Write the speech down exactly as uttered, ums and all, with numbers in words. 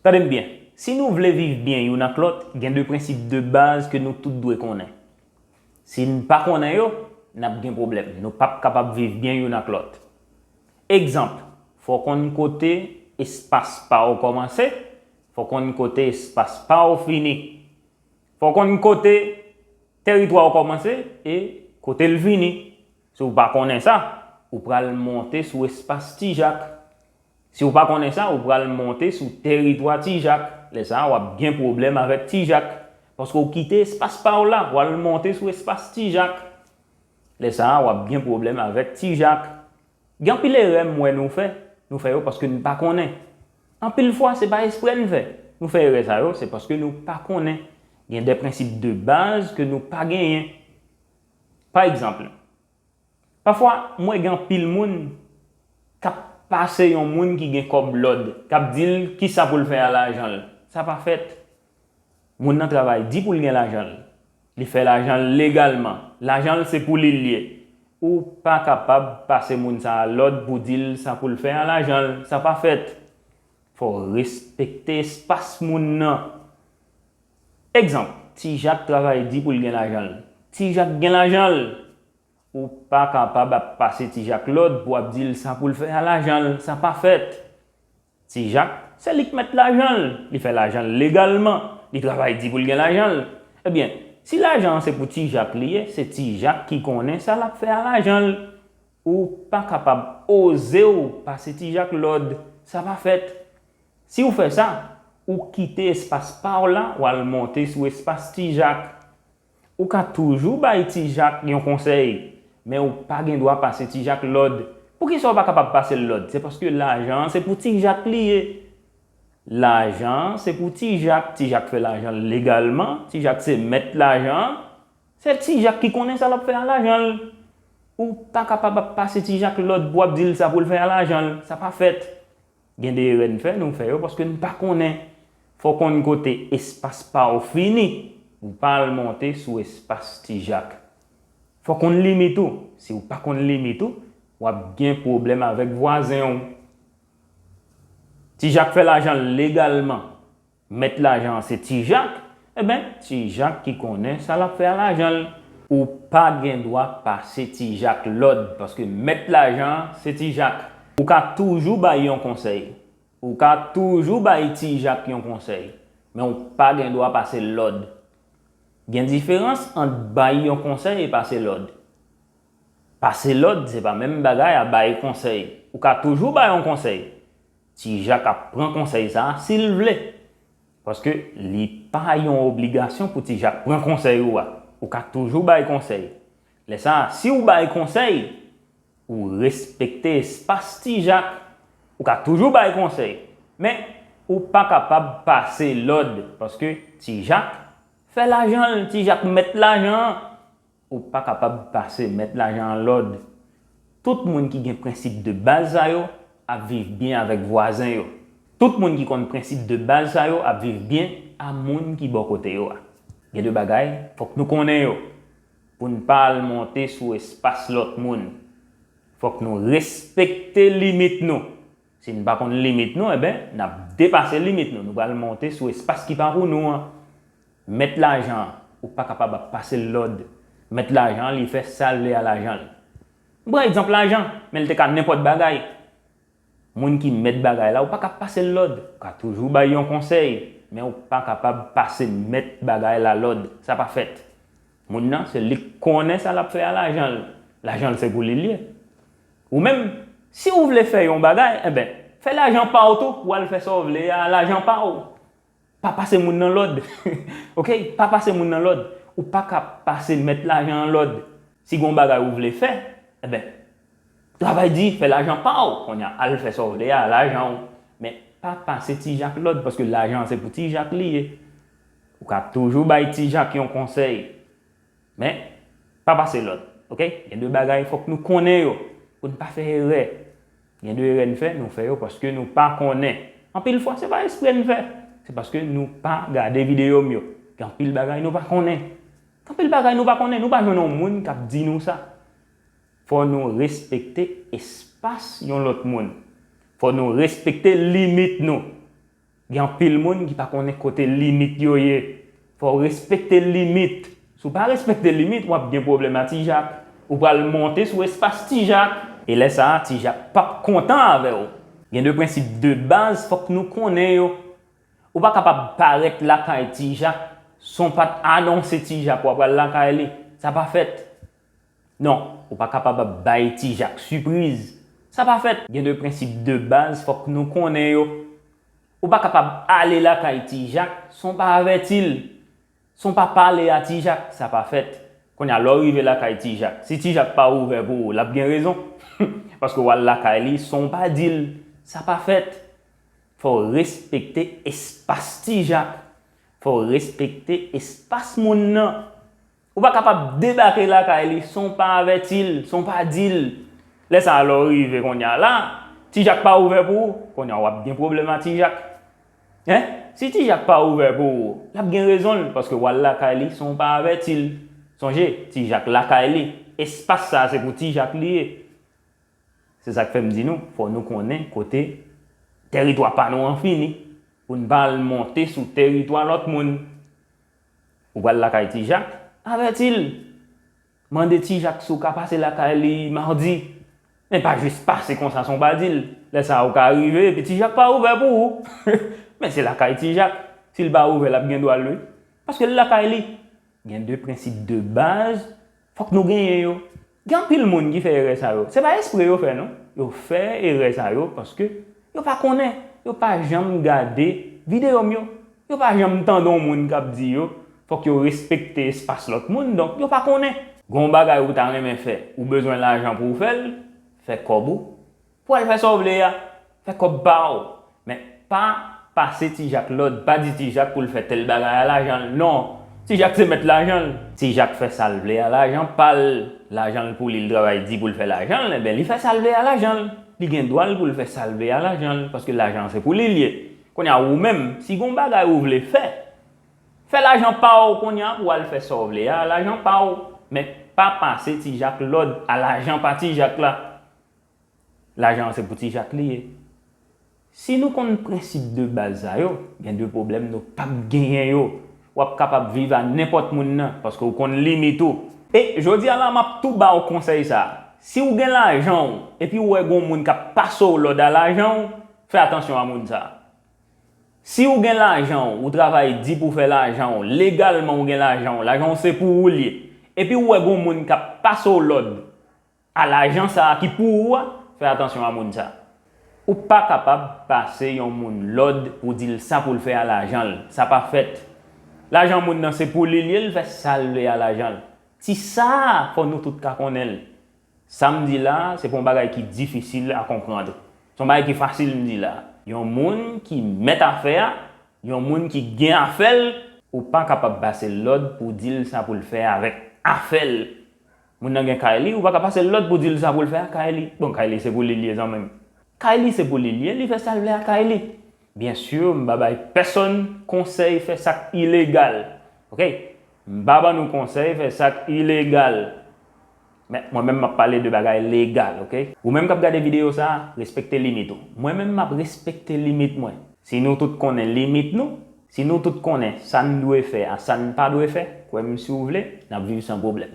Tande m byen, si nou vle viv byen youn ak lòt, gen de prensip de baz ke nou tout dwe konnen. Si n pa konnen yo, n ap gen pwoblèm. Nou p ap kapab viv byen youn ak lòt. Egzanp, fò w konn kote espas pa w kòmanse, fò w konn kote espas pa w fini. Fò w konn kote teritwa w kòmanse e kote l fini. Si w pa konnen sa, ou pral monte sou espas Ti Jak. Si w pa konnen sa, ou pral monte sou teritwa Ti Jak. Lè sa a, w ap gen pwoblèm avèk Ti Jak. Paske w kite espas pa w la, w al monte sou espas Ti Jak. Lè sa a, w ap gen pwoblèm avèk Ti Jak. Gen anpil erè m wè nou fè, nou fè yo paske n pa konnen. Anpil fwa, se pa espre n fè. Nou fè erè sa yo, se paske nou pa konnen. Gen de prensip de baz ke nou pa genyen. Pa egzanp, pafwa, m wè gen anpil moun k ap pase yon moun ki gen kòb lòd, k ap di l kisa pou l fè a lajan l. Sa pa fèt. Moun nan travay di pou l gen lajan l. Li fè lajan l legalman. Lajan l se pou li l ye. Ou pa kapab pase moun sa a lòd pou di l sa pou l fè a lajan l. Sa pa fèt. Fò w respekte espas moun nan. Egzanp, Ti Jak travay di pou l gen lajan l. Ti Jak gen lajan l. Ou pa kapab ap pase Ti Jak lòd pou w ap di l sa pou l fè a lajan l. Sa pa fèt. Ti Jak, se li k mèt lajan l. Li fè lajan l legalman. Li travay di pou l gen lajan l. Ebyen, si lajan an se pou Ti Jak li ye, se Ti Jak ki konnen sa l ap fè a lajan l. Ou pa kapab oze w pase Ti Jak lòd. Sa pa fèt. Si w fè sa, ou kite espas pa w la, w al monte sou espas Ti Jak. Ou ka toujou bay Ti Jak yon konsèy, men ou pa gen dwa pase Ti Jak lòd. Poukisa w pa kapab pase l lòd? Se paske lajan an se pou Ti Jak li ye. Lajan an se pou Ti Jak. Ti Jak fè lajan l legalman. Ti Jak se mèt lajan an. Se Ti Jak ki konnen sa l ap fè a lajan l. Ou pa kapab ap pase Ti Jak lòd pou w ap di l sa pou l fè a lajan l. Sa pa fèt. Gen de erè n fè, nou fè yo paske n pa konnen. Fò w konn kote espas pa w fini pou w pa al monte sou espas Ti Jak. Fò w konn limit ou. Si w pa konn limit ou, w ap gen pwoblèm avèk vwazen w. Ti Jak fè lajan l legalman. Mèt lajan an se Ti Jak. Enben, Ti Jak ki konnen sa l ap fè a lajan l. Ou pa gen dwa pase Ti Jak lòd, paske mèt lajan an se Ti Jak. Ou ka toujou bay yon konsèy. Ou ka toujou bay Ti Jak yon konsèy, men ou pa gen dwa pase l lòd. Gen diferans ant bay yon konsèy e pase lòd. Pase lòd, se pa menm bagay a bay konsèy. Ou ka toujou bay yon konsèy. Ti Jak ap pran konsèy sa a si l vle. Paske li pa yon obligasyon pou Ti Jak pran konsèy ou a. Ou ka toujou bay konsèy. Lè sa a, si w bay konsèy, ou respekte espas Ti Jak. Ou ka toujou bay konsèy, men ou pa kapab pase lòd, paske Ti Jak fè lajan l, Ti Jak mèt lajan an. Ou pa kapab pase mèt lajan an lòd. Tout moun ki gen prensip de baz sa yo ap viv byen avèk vwazen yo. Tout moun ki konn prensip de baz sa yo ap viv byen a moun ki bò kote yo a. Gen de bagay, fòk nou konnen yo pou n pa al monte sou espas lòt moun. Fòk nou respekte limit nou. Si n pa konn limit nou, enben, n ap depase limit nou. Nou pral monte sou espas ki pa pou nou an. Mèt lajan an, ou pa kapab ap pase l lòd. Mèt lajan an, li fè sa l vle a lajan l. M pran egzanp lajan, men l te ka nenpòt bagay. Moun ki mèt bagay la, ou pa ka pase l lòd. Ou ka toujou bay yon konsèy, men ou pa kapab pase mèt bagay la lòd. Sa pa fèt. Moun nan, se li k konnen sa l ap fè a lajan l. Lajan l se pou li l ye. Ou menm, si w vle fè yon bagay, enben, fè lajan pa w tou, w al fè sa w vle a lajan pa w. Pa pase moun nan lòd. Oke? Pa pase moun nan lòd. Ou pa ka pase mèt lajan an lòd. Si gen yon bagay ou vle fè, enben, travay di, fè lajan pa w. Kounye a, al fè sa w vle a, lajan w. Men, pa pase Ti Jak lòd, paske lajan an se pou Ti Jak li ye. Ou ka toujou bay Ti Jak yon konsèy. Men, pa pase lòd, oke? Gen de bagay fòk nou konnen yo, pou n pa fè erè. Gen de erè n fè, nou fè yo paske nou pa konnen. Anpil fwa, se pa espre n fè. Se paske nou pa gade videyo m yo. Gen anpil bagay nou pa konnen. Gen anpil bagay nou pa konnen. Nou pa jwenn yon moun k ap di nou sa. Fò nou respekte espas yon lòt moun. Fò nou respekte limit nou. Gen anpil moun ki pa konnen kote limit yo ye. Fò w respekte limit. Si w pa respekte limit, w ap gen pwoblèm a Ti Jak. Ou pral monte sou espas Ti Jak. E lè sa a, Ti Jak p ap kontan avè w. Gen de prensip de baz fòk nou konnen yo. Ou pa kapab parèt lakay Ti Jak san w pa t anonse Ti Jak w ap al lakay li. Sa pa fèt. Non, ou pa kapab ap bay Ti Jak sipriz. Sa pa fèt. Gen de prensip de baz fòk nou konnen yo. Ou pa kapab ale lakay Ti Jak san w pa avèti l. San w pa pale a Ti Jak, sa pa fèt. Kounye a, lè w rive lakay Ti Jak, si Ti Jak pa ouvè pou ou, l ap gen rezon. Paske w al lakay li san w pa di l. Sa pa fèt. Fò w respekte espas Ti Jak. Fò w respekte espas moun nan. Ou pa kapab debake lakay li san w pa avèti l, san w pa di l. Lè sa a, lè w rive kounye a la, Ti Jak pa ouvè pou ou, kounye a w ap gen pwoblèm a Ti Jak. Hein? Si Ti Jak pa ouvè pou ou, l ap gen rezon l, paske w al lakay li san w pa avèti l. Sonje, Ti Jak lakay li. Espas sa a se pou Ti Jak li ye. Se sa k fè m di nou, fò nou konnen kote tèritwa pa nou an fini, pou n pa al monte sou tèritwa lòt moun. Ou pral lakay Ti Jak, avèti l. Mande Ti Jak si w ka pase lakay li madi. Men pa jis pase konsa san w pa di l. Lè sa a, ou ka rive, epi Ti Jak pa ouvè pou ou. Men se lakay Ti Jak. Si l pa ouvè, l ap gen dwa l, wi. Paske l lakay li. Gen de prensip de baz fòk nou genyen yo. Gen anpil moun ki fè erè sa yo. Se pa espre yo fè, non. Yo fè erè sa yo paske yo pa konnen. Yo pa janm gade videyo m yo. Yo pa janm tande yon moun k ap di yo fòk yo respekte espas lòt moun, donk yo pa konnen. Gen yon bagay ou ta renmen fè, ou bezwen lajan pou w fè l, fè kòb ou. Pou w al fè sa w vle a, fè kòb pa w. Men pa pase Ti Jak lòd, pa di Ti Jak pou l fè tèl bagay a lajan l. Non, Ti Jak se mèt lajan l. Ti Jak fè sa l vle a lajan pa l. Lajan l pou li, l travay di pou l fè lajan l, enben li fè sa l vle a lajan l. Li gen dwa l pou l fè sa l vle a lajan l, paske lajan an se pou li l ye. Kounye a ou menm, si gen yon bagay ou vle fè, fè lajan pa w kounye a pou w al fè sa w vle a lajan pa w. Men pa pase Ti Jak lòd a lajan pa Ti Jak la. Lajan an se pou Ti Jak li ye. Si nou konn prensip de baz sa yo, gen de pwoblèm nou p ap genyen yo. W ap kapab viv a nenpòt moun nan, paske w konn limit ou. E jodi a la, m ap tou ba w konsèy sa a. Si w gen lajan w, epi w wè gen yon moun k ap pase w lòd a lajan w, fè atansyon a moun sa a. Si w gen lajan w, ou travay di pou w fè lajan w, legalman w gen lajan w, lajan w se pou ou l ye, epi w wè gen yon moun k ap pase w lòd, a lajan sa a ki pou ou a, fè atansyon a moun sa. Ou pa kapab pase yon moun lòd pou di l sa pou l fè a lajan l. Sa pa fèt. Lajan moun nan se pou li l ye, l fè sa l vle a lajan l. Ti sa a, fò nou tout ka konnen l. Sa m di la a, se pa yon bagay ki difisil a konprann. Se yon bagay ki fasil m di la a. Yon moun ki mèt afè a, yon moun ki gen afè l, ou pa kapab pase l lòd pou di l sa pou l fè avèk afè l. Moun nan gen kay li, ou pa ka pase l lòd pou di l sa pou l fè a kay li. Bon, kay li se pou li l ye zanmi m. Kay li se pou li l ye, li fè sa l vle a kay li. Byen si, m pa bay pèsonn konsèy fè sa k ilegal. Oke? M pa ban nou konsèy fè sa k ilegal. Men mwen menm m ap pale de bagay legal, oke? Ou menm k ap gade videyo sa a, respekte limit ou. Mwen menm m ap respekte limit mwen. Si nou tout konnen limit nou, si nou tout konnen sa n dwe fè a sa n pa dwe fè, kwè m si w vle, n ap viv san pwoblèm.